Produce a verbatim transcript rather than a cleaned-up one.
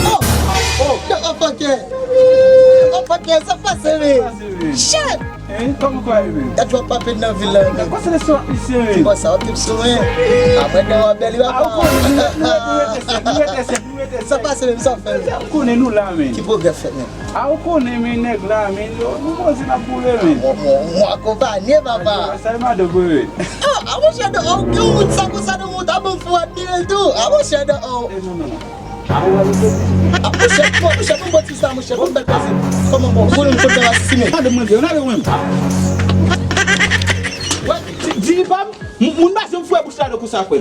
Oh! Oh! Yo, oh, fuck yeah! Oh, fuck yeah, sa pase, men! Shit! Hein? Kòman kwa e men? Gad w ap pape nan vil la, men. Pase le sou misye, men. Bon, sa w ap sou mwen. Apre nan w ap bèl, papa. A, ou konnen, nou rete, nou rete sèt, nou rete sèt, nou rete sèt. Sa pase, men, sa w fè, men? Ou konnen nou la, men. Ki pwogrè fèt, men? A, ou konnen, men, nèg la, men, yo, nou konnen n ap boule, men. Mwen, mwen, mwen akonpanye, papa. Sa e madan pou e. Ah, ah, monchè, de, oh, gen yon moun sa konsa nan mond, ah, bon, fò admire l tou. Ah, monchè, de, oh. Eh, non, non, non. Ah, monchè, bon, monchè, bon, bon, ti sa, monchè, bon, bèl plezi. Kòman, bon, bon, nou konn nan asasinen. Gade mwen, gade mwen. Wè, di, di pa m, moun pa janm fouye bouch la nan konsa, frè.